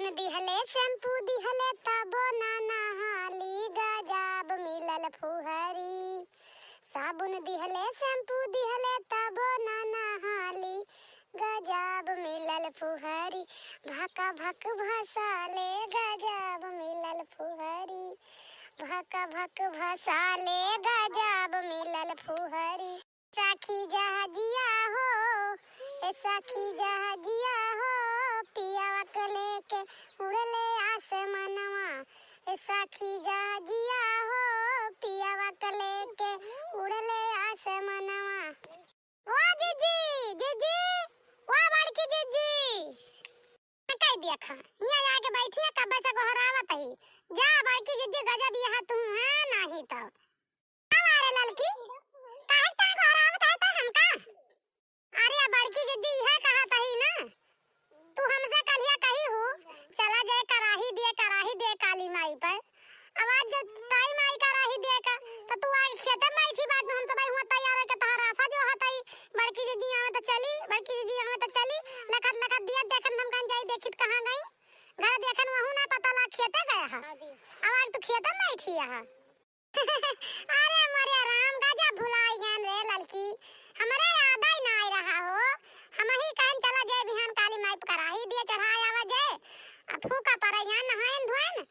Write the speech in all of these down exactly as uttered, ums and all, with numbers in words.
दिहले शैम्पू दिहले तबो ना नहाली, गजब मिलल फुहरी। साबुन दिहले शैम्पू दिहले तबो ना नहाली, गजब मिलल फुहरी। भक भक भसाले गजब मिलल फुहरी, भक भक भसाले गजब मिलल फुहरी। सखी जहाजिया हो, ए सखी जहाजिया हो, पियावा के लेके उड़ले आसमानवा। ए सखी जहाजिया हो, पियावा के लेके उड़ले आसमानवा। ओ जिज्जी, जिज्जी, ओ बड़की जिज्जी। कह दिया खा, हियाँ आके बैठी है, कब्बे से गोहरावत ही। जा बड़की जिज्जी, गजब यहाँ तू है, नाही तो। का रे ललकी, काहे का गोहरावत है तो हमका? अरे बड़की जिज्जी, इहे कहत ही ना, तू हमसे कलिया कही हू, चला जाए कराही दिए, कराही दिए काली माई पर। अब आज जो ताई माई कराही दिए का, तो तू आके खेते में बैठी बात, हम सब हुआ तैयार होके तोहार आशा जो हतई, बड़की जिज्जी आवे तो चली, बड़की जिज्जी आवे तो चली, लखत लखत दिया देखन हम कहीं जाई, देखित कहाँ गई, घर देखन वहू ना पता ला खेते गया है। हाँ जी। अब आज तू खेते में बैठी है। अरे मोरे राम, गजब भुलाई गएन रे ललकी, हमरे याद ही ना आई रहा हो। हम ही कहन चला जाए बिहान काली माई पे कराही दिए चढ़ाए आवा जाए, अब फूका पड़े यहाँ नहाएन धोएन,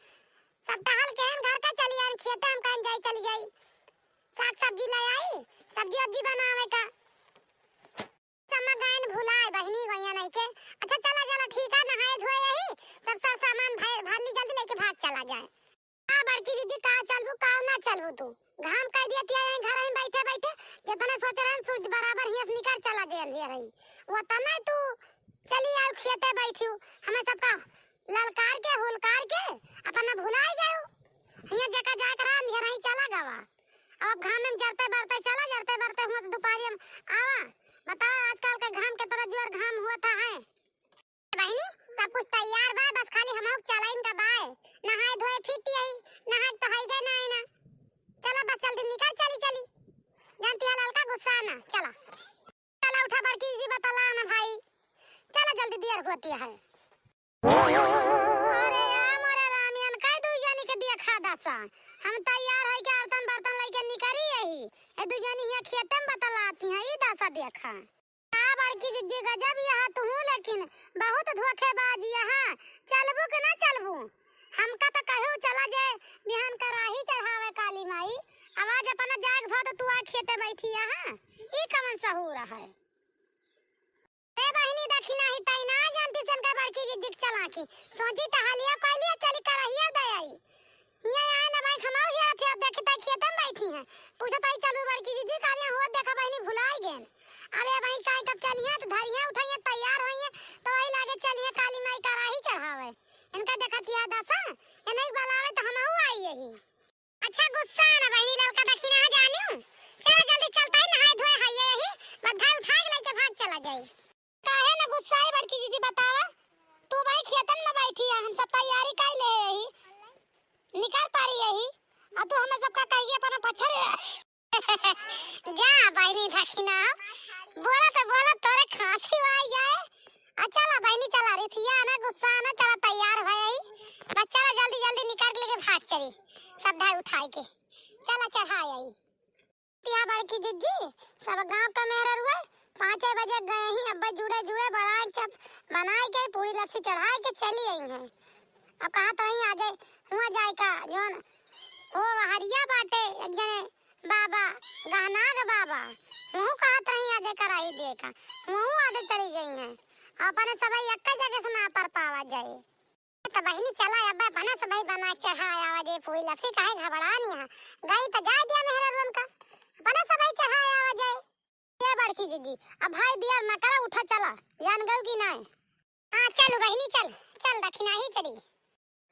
सब टहल के हम घर का चली आएन, खेते हम कहन जाई चली जाई, साग सब्जी ले आई, सब्जी उब्जी बनावे का। समा गएन भुलाए बहिनी गइया नहीं के। अच्छा चला चला ठीक है, नहाए धोए यही, सब सब सामान भर, भर ली जल्दी लेके भाग चला जाए। का बड़की जिज्जी, का चलबू, का ना चलबू तू? घाम कह दिया तिया यहीं घर ही बैठे बैठे, जितना सोचे रहन सूरज बराबर हियाँ से निकल चला जे अंधिया रही। वो तना तू चली आउ खेते बैठियो, हमें सबका ललकार के हुलकार के अपना भुलाई गयो। हियाँ जका जाए के रहा अंधिया रही चला गवा। अब घाम में जरते बरते चला, जरते बरते हुआ से दुपहरी में आवा। बताओ आजकल के घाम के तरह जोर घाम हुआ था है। बहिनी, सब कुछ तैयार बा, बस खाली हम लोग चलाइन का बाय। नहाए धोए फिट यही, नहाए तो है गए ना, है ना। चला बस जल्दी निकल, चली, चली। जानती है ललका गुस्सा ना, चला। चला उठा बड़की दीदी बतला ना भाई। चला जल्दी दियर होती है। अरे या मोरे रामियन, कई दुई जनी के देखा दसा। हम तैयार है के बर्तन बर्तन लेके निकली यही। ए दुई जनी हिया खेते में बतलाती हैं, ई दसा देखा। का बड़की जिज्जी गजब यहाँ तुहू, लेकिन बहुत धोखेबाज यहाँ। चलबू कि ना चलबू? हमका तो कहू चला जाए बिहान कराही चढ़ावे काली माई। आवाज अपना जाग भा तो तू आ खेते बैठी यहाँ। ई कवन सहूर है? ए बहिनी देखी नाही तई ना जानती सन का बड़की जिज्जी के चला की। सोची तो हालिया कोई लिया चली करहिया दे आई। हियाँ आए ना भाई, खमाऊ हिया थे, अब देखी ताई खेतम बैठी हैं। पूछत आई, "चलू बड़की जिज्जी, कालिया हुआ देखा बहिनी भुलाई गेन।" अरे भाई, काई कब चलिया तो धरिया उठाइया, तैयार होइया, तो वही लागे चलिया काली माई कराही चढ़ावे। इनका देखत यह दसा, ये नहीं बुलावे तो हमहू आई यही। अच्छा गुस्सा ना बहिनी, ललका देखी ना जानियो। चला जल्दी चलता है, नहाए धोए है यही, बधाई उठाए के लेके भाग चला जाए। काहे न गुस्साई बड़की जिज्जी बतावा? तू भाई खेतन में बैठी है, हम सब तैयारी कर ले यही, निकल पारी यही, आ तू हमें सबका कहिए अपना पछर। जा बहिनी दखिना, बोला तो बोला तोरे खांसी आ जाए। आ चला बहिनी चला, रिसिया ना गुस्सा ना, चला तैयार हो यही, बस चला जल्दी जल्दी निकल के लेके भाग चली, सब धाई उठाए के, चला चढ़ा आई। तिया बड़की जिज्जी, सब गांव का मेहररुआ पाँचे बजे गए ही, अब्बे जुड़े जुड़े बनाए चप-, बनाए के पूरी लपसी चढ़ाए के चली आई हैं। अब कहा तो ही आ जाए, हुआ जाए का, जौन वो हरिया बाटे, एक जने बाबा, गहनाग बाबा, वहू कहा तो ही आ जाए कराई दे का, वहू आ जाए चली जाई हैं। अपने सबै एक जगह से ना पर पावा जाए। त बहिनी चला अब अपना सबही बना के चढ़ा आवा जे पूरी लपसी काहे घबरानी है। गई त जाए दिया मेहररुअन का। अपना सबही चढ़ा आवा जाए। ये बड़की जिज्जी, अब भाई दिया न करा उठा चला। जान गऊ कि नाय? हाँ चलू बहिनी चल। चल दखिना ही चली।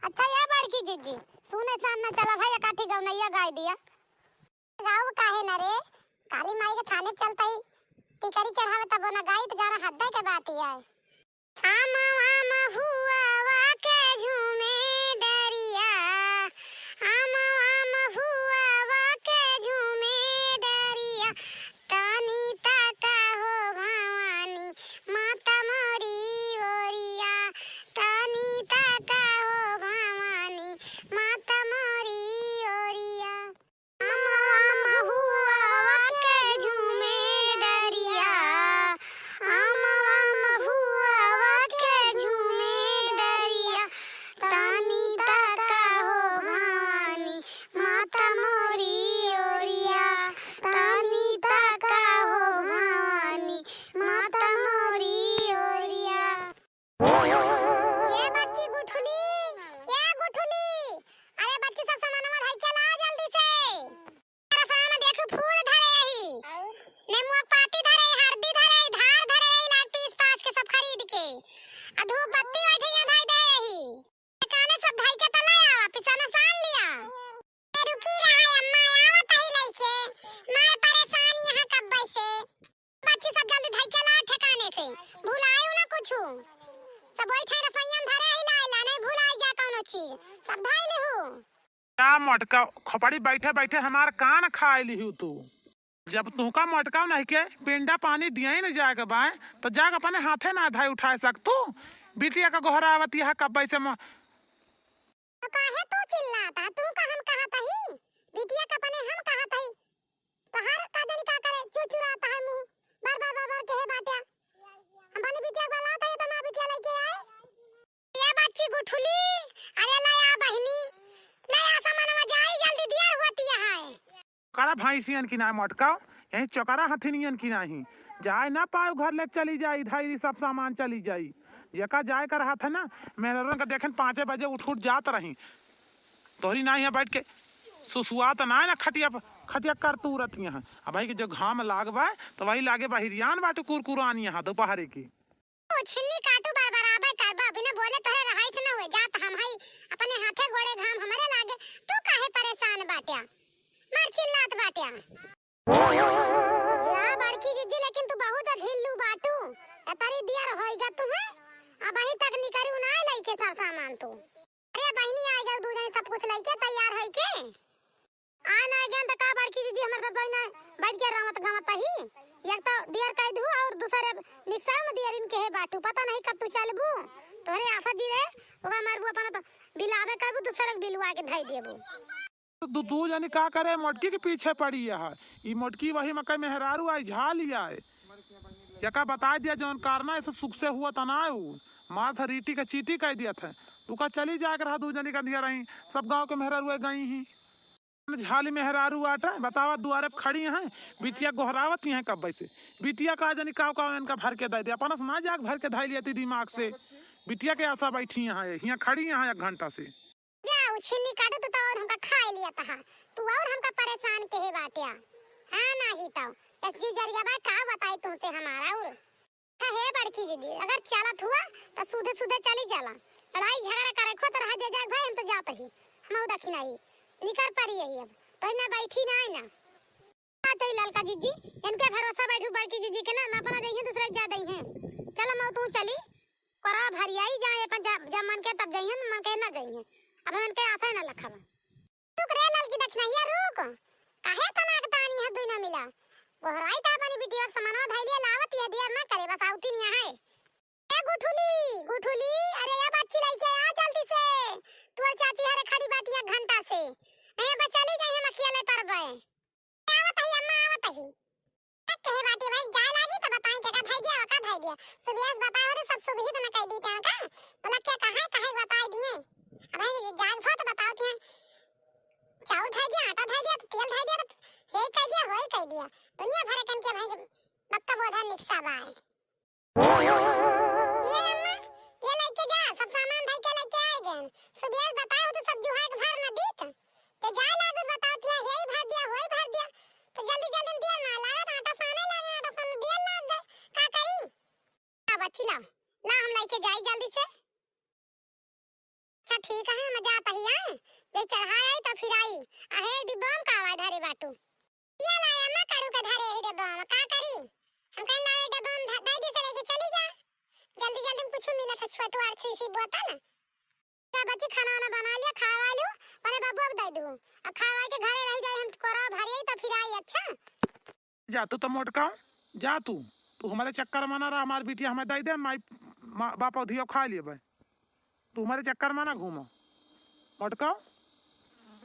अच्छा ये बड़की जिज्जी, सुने सान न चला भाई एकाठी गौनैया गाय दिया। गाऊ काहे न रे? काली माई के थाने पे चलता ही। टिकरी चढ़ावे तबो न गाई त जाना हद्दे के बात ही आए। आम आम हुआवा के झूमे डरिया, आम आम हुआवा के झूमे डरिया, तनी तका हो भवानी माता मोरी ओरिया, तनी तका का मोटका खोपड़ी बैठे बैठे हमार कान खाए लिहू तू? जब तुहका मोटका नहीं के पिंडा पानी दिया ही न जाए के बाय, तो जाके अपने हाथे ना धाई उठाए सक तू। बिटिया का गोहरावत यह कब्बे से म- तो काहे तू चिल्लात है? तू का हम कहत ही? बिटिया का अपने हम कहत ही। तोहार का जानी का करे, चुचुरात है मुंह। बार बार बार बार कहे बाट्या। हम अपने बिटिया को लात है, तो ना बिटिया लेके आए। ए बच्ची गुठुली, अरे ले आ बहिनी, ले आ सामानवा जाई जल्दी, देर होती है। करा भैंसियन की ना मोटका, यही चोकरा हथिनियन की नाही। जाए ना पाओ घर ले चली जाई, धाई सब सामान चली जाई। जेका जाए का रहत है ना, मेहररन का देखेन पाँचे बजे उठ उठ जात रही। तोहरी ना यहाँ बैठ के सुसुआत ना है ना खटिया प-, खटिया कर तू रत यहाँ। अब भाई के जो घाम लागबा, तो वही लागे बहिरियान बाटू कुरकुरान यहाँ दोपहरे की। ओ छिन्नी काटू बरबराबे करबा, बिना बोले तोहरे रहाई से न हुए। जात हम हई, अपने हाथे गोड़े घाम हमरे लागे, तू काहे परेशान बाट्या? मार चिल्लात बाट्या। जा बड़की जिज्जी, लेकिन तू बहुत अझिल्लू बाटू। एतरी दियर होइगा तू है, अब अहीं तक निकरी उनाए लइके सब सामान तू। अरे बहिनी, आइ गए दू जने सब कुछ लइके तैयार होइके। आ ना गन त का बड़की दीदी, हमर सब जइना बैठ के रमत गमत ही। एक तो दियर कह दू और दूसरे निक्सा में दियरिन के है बाटू, पता नहीं कब तू चलबू। तोहरे आफत जी रे, ओका मारबू अपन तो बिलावे करबू, दूसरे के बिलवा के धई देबू। तो दू, दू जनी का करे, मोटकी के पीछे पड़ी है। ई मोटकी वही मकई मेहरारू आई, झाली आई। यका बताई दिया जौन कारना ऐसे सुख से हुआ तना उ। मार था रीटी का चीटी कह दिया था। तू का चली जाए के रहा, दू जनी का दिया रही, सब गाँव के मेहरारू गई ही। झाली मेहरारू आटा बतावा दुआरे पे खड़ी हैं, बिटिया गोहरावत ही हैं कब्बे से। बिटिया का जनी काव काव इनका भर के दे दे, अपन से ना जाके भर के धाई लिया थी दिमाग से। बिटिया के आशा बैठी हैं, हियाँ खड़ी हैं एक घंटा से। जा, उ छिन्नी काटू, तू तो और हमका खाए लिया तहा। तू और हमका परेशान के है बाट्या। हाँ, नाही तो। एस जी जरिया बा, का बताई तुमसे हमारा और। हाँ, हे बड़की दीदी, अगर चलत हुआ, तो सूधे सूधे चली चला। लड़ाई झगड़ा करे खो तो रहा जे जाए भाई, हम तो जात ही। हम दखी नाही। निकर पड़ी यही अब। तो ना बैठी ना, ना। आ, तो ई ललका जिज्जी, इनके भरोसा बैठू बड़की जिज्जी के ना, ना अपना जइहे, दूसरे के जा दइहे। चल, मऊ तू चली, कोरा भरियाई जाए अपन जा, जब मन के तब जइहे, मन के ना जइहे। अब मन के आशा ना लखावा। रुक रे ललकी दखिनहिया, रुक। काहे तना के तानी है दुई ना मिला। गोहराई ता अपनी बिटिया के समानवा धइलिया लावत, ये दियर ना करे, बस आउती नहीं है। ए गुठुली, गुठुली, अरे ए बच्ची लइके आ जल्दी से। तोर चाची हरे खड़ी बाटी एक घंटा से। ए बच्चा ले जाइए मखिया ले परबे। आवत ही अम्मा, आवत ही। ए कहे बाटी भाई जाए लागी तो बताई के का धई दिया, का धई दिया। सुबह से बताओ रे सब सुबह तो न कह दी क्या का? बोला क्या कहा है, कहे बताई दिए। अब भाई जाग फो तो बताओ थिया। चाउर धई दिया, आटा धई दिया, तो तेल धई दिया, तो ये कह दिया, वही कह दिया। दुनिया भर के इनके भाई के बक्का बोधा निक्सा बाय। ये अम्मा, ये लइके जा, सब सामान धइके लइके आए गए। सुबह बताए हो तो सब जुहाग भर न दीत। ते जाए लागत बताओ थिया, हेई भर दिया, होई भर दिया। तो जल्दी जल्दी दिया ना लागत, आटा साने लागे, आटा सान दिया लाग गए। का करी? आ बच्ची लाओ, ला हम लइके जाई जल्दी से। अच्छा ठीक है, हम जात ही आए, जे चढ़ाए आई तो फिर आई। आहे डिब्बा में का आवा धरे बाटू? ये ला अम्मा कड़ू के धरे ही डिब्बा में, का करी? हम कहीं लाए डिब्बा में ध-, दे दी से लेके चली जा। जल्दी जल्दी में कुछ मिला था, छोटू आर सी सी बोतल। का बच्ची खाना वाना बना लिया, खावा लियो, अपने बाबू अब दे दू। अब खावा के घरे रह जाए, हम कोरा भरे तो फिर आई, अच्छा? जा तू तो मोटका, जा तू। तू हमारे चक्कर में ना रहा, हमार बिटिया हमें दे दे, माई, मा-, बाप अवधिया खा लेबे। तू हमारे चक्कर में ना घूमो। मोटका,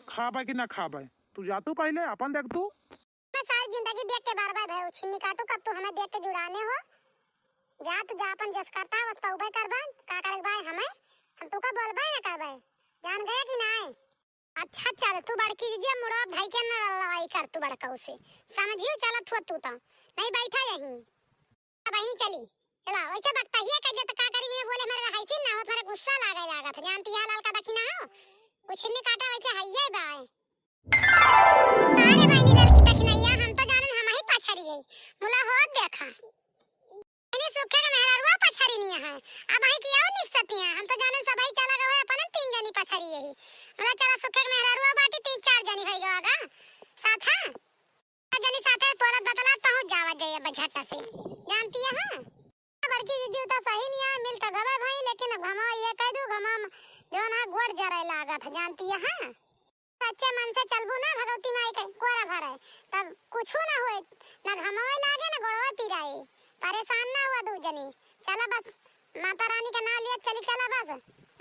खाबे कि ना खाबे? तू जा तू पहले, अपन देख तू। मैं सारी जिंदगी देख के बार बार भयो छिन्नी काटू, कब तू हमें देख के जुड़ाने हो? जा तू जा, अपन जस करता है, वस पौबे करबा, का करे भाई हमें? हम तू का बोलबे ना करबे, जान गए कि नाय? अच्छा, चल, तू बड़की दीदी, मुड़वा धई के न लड़ाई कर, तू बड़काऊ से। समझियो, चलत हुआ तू तो। नहीं बैठा यहीं। अब बहिनी चली। चला, वैसे बकतहिया के जत का करी, मैं बोले, हमारे हैसिन ना हो, तुम्हारे गुस्सा लागे लागत। जानती है, लाल का दखी ना हो। कुछ नहीं काटा, वैसे है ये बाय। अरे बहिनी, लाल की दखी नहीं है, हम तो जानन हम ही पछरी है। मुला हो देखा। इन्हीं सूखे के मेहरारुआ पछरी नहीं है। अब आई की आओ निक सतिया। हम तो जानन सब ही चला गए, अपन तीन जनी पछरी यही। मतलब चला सूखे के मेहरारुआ बाटी तीन चार जनी होई गवा गा। साथ है। जनी साथे तोरा दतला पहुंच जावा जाइए बझट्टा से। जानती है, हाँ? बड़की दीदी तो सही नहीं है, मिल तो गवे भाई, लेकिन अब घमा ये कह दू, घमा में जो ना गोड़ जरे लागत है, जानती है, हाँ? सच्चे मन से चलबू ना भगवती माई के कोरा भरे, तब कुछू ना होए, ना घमवे लागे, ना गोड़वे पिराए। परेशान ना हुआ दू जनी, चला बस माता रानी का नाम लिया चली, चला बस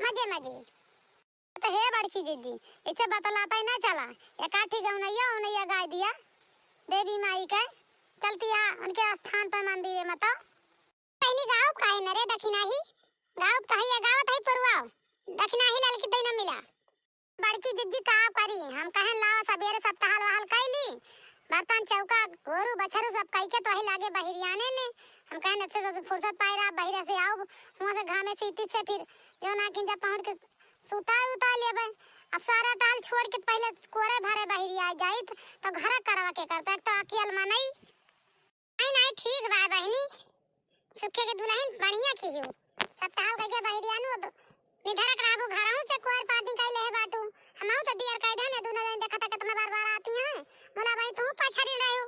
मजे मजे। तो हे बड़की जिज्जी, ऐसे बतलाता ही ना चला, एकाठी गौनैया उनैया गाय दिया देवी माई के, चलती आ उनके स्थान पर मंदिर है, मतो। बहिनी गाउब काहे न रे दखिनाही, गाउब तो है, गावत है पुरवाओ, दखिनाही ललकी दैना मिला। बड़की जिज्जी का करी, हम कहें लाओ सबेरे सब टहल वहल कैली, बर्तन चौका गोरू बछरू सब कई के तो वही लागे बहिरियाने में। हम कहें ऐसे तो फुर्सत पाए रहा बहिरे से आओ, हुआ से घामे सीती से फिर जो ना किन जब पहुँच के सुता उता लेबे। अब सारा टहल छोड़ के पहले कोरे भरे बहिरिया जाइत तो घर करवा के करता, एक तो अकियल मनई। नहीं, नहीं, ठीक बा बहिनी। सुखे के दुल्हन बढ़िया की हो। सब टहल कइके बहिरिया नु अब निधरक रहबू, घरहू से कोर पाती कइ लेहे बाटू। हमहू तो दियर कइ देने, दुनो जन देखा था कितना बार बार आती हैं। बोला भाई तू पछरी रहे हो।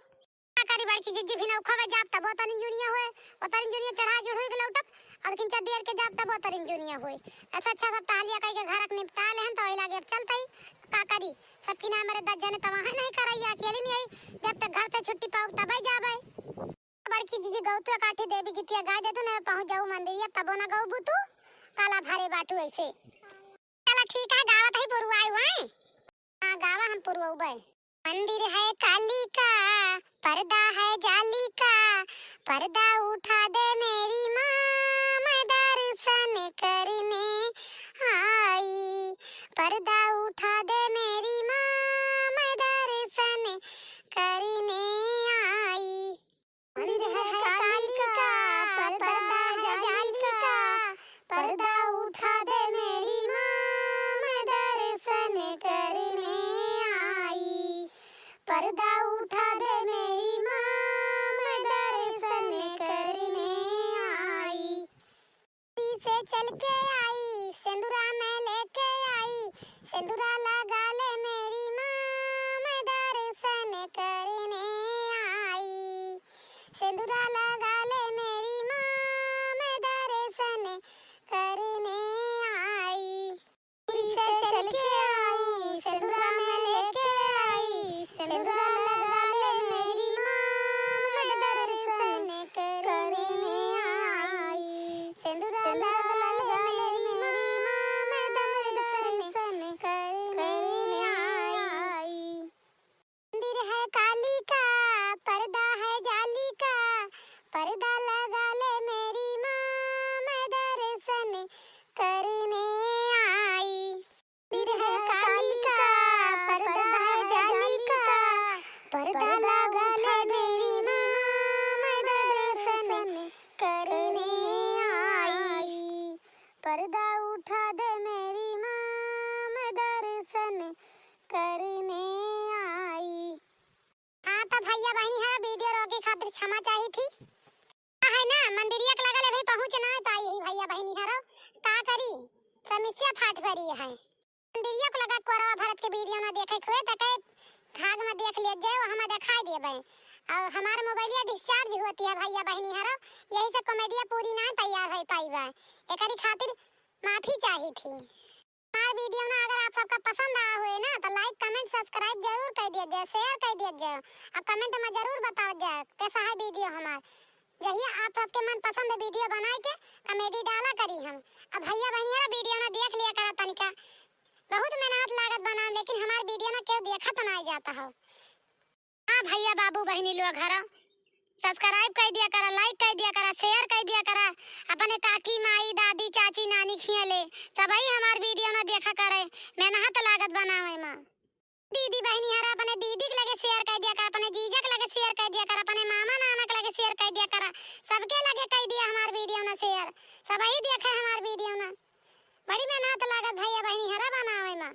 का करी बड़की जिज्जी भी नौखा में जाब तब ओतनी जुनिया होए, ओतनी जुनिया चढ़ा जुढ़ुई के लौटब, और किंचा दियर के जाब तब ओतनी जुनिया होए। ऐसा अच्छा सब टहलिया कइके घरक निपटा लेहन तो वही लागे अब चलते ही। का करी, सबकी ना मेरे दस जने तो वहाँ नहीं करैया, अकेली नहीं आई। जब तक घर से छुट्टी पाऊ तब ही जाबे। बड़की जिज्जी गौतुआ काठी देवी गीतिया गाय देतू ना पहुँच जाऊ मंदिरिया, तबो ना गौबू तू, काला भरे बाटू ऐसे। चला ठीक है, गावत है पुरवाई हुआ है। हाँ, गावा हम पुरवउबे। मंदिर है काली का, पर्दा है जाली का, पर्दा उठा दे मेरी माँ, मैं दर्शन करने आई। पर्दा उठा दे मेरी माँ, मैं दर्शन करने आई। मंदिर है काली का, पर्दा है जाली का, पर्दा उठा दे मेरी माँ, मैं दर्शन करने आई। पर्दा उठा दे मेरी माँ, मैं दर्शन करने आई। से चल के आई, सेंदुरा मैं लेके आई, सेंदुरा लगा ले मेरी माँ, मैं दर्शन करने आई। सेंदुरा लगा ले मेरी माँ, मैं दर्शन करने आई। से चल के आई, सेंदुरा मैं लेके आई, सेंदुरा लगा ले मेरी माँ, मैं दर्शन करने आई। सेंदुरा लगा ले मेरी माँ, मैं दर्शन करने आई। मंदिर है काली का, पर्दा है जाली का, पर्दा लगा ले मेरी माँ, मैं दर्शन करने आई। मंदिर है काली का, पर्दा है जाली का, पर्दा लगा ले मेरी माँ, मैं दर्शन करने आई। पर्दा उठा दे मेरी माँ, मैं दर्शन करने आई। हाँ, तो भैया बहिनी है, वीडियो रोके खातिर क्षमा चाही थी। का है ना, मंदिरिया के लगल अभी पहुँच ना पाई ही भैया बहिनी हरो, का करी, समस्या फाट पड़ी है। मंदिरिया के लगा कोरवा भरत के वीडियो ना देखे के हुए, तो कहे भाग में देख ले जाए, वो हमें दिखाई देबे। और हमार मोबाइलिया डिस्चार्ज होती है भैया बहिनी हरो, यही से कॉमेडिया पूरी ना तैयार हो पाई बा। एकरी खातिर माफी चाही थी। हमार वीडियो ना अगर आप सबका पसंद आया हुए ना, तो like, comment, subscribe जरूर कर दिया जाए, share कर दिया जाए, और comment में जरूर बताओ जाए कैसा है वीडियो हमार। जहिया आप सबके मन पसंद वीडियो बनाए के कॉमेडी डाला करी हम। अब भैया बहिनिया वीडियो ना देख लिया करा तनिका, बहुत मेहनत लागत बनाए, लेकिन हमार वीडियो ना केहू देखत ना जाता हो। हाँ भैया बाबू बहिनी लोग हरा, subscribe कर दिया करा, like कर दिया करा, share कर दिया करा। अपने काकी माई दादी चाची नानी खिया ले सबही हमार वीडियो ना देखा करे, मेहनत लागत बनावे मा। दीदी बहिनी हरा अपने दीदी के लगे share कर दिया करा, अपने जीजा के लगे share कर दिया करा, अपने मामा नाना के लगे share कर दिया करा, सबके लगे कर दिया हमार वीडियो ना share, सबही देखे हमार वीडियो ना। बड़ी मेहनत लागत भैया बहिनी हरा बनावे मा।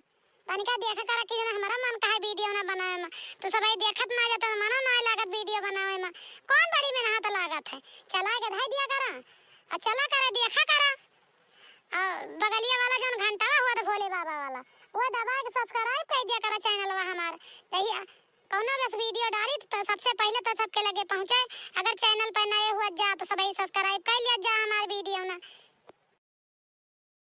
तनिका देखा करा कि जन हमारा मन काहे वीडियो ना बनावे मा। तो सबही देखत ना जाता, मनो ना लागत वीडियो बनावे मा। कौन बड़ी मेहनत लागत है, चला के धई दिया करा, और चला करा देखा करा। और बगलिया वाला जौन घंटावा हुआ तो भोले बाबा वाला, वो दबा के subscribe कर दिया करा चैनलवा हमार। जहिया कौनो बस वीडियो डाली तो सबसे पहले तो सबके लगे पहुँचे। अगर चैनल पर नए हुआ जा तो सबही subscribe कर लिया जा हमार वीडियो ना।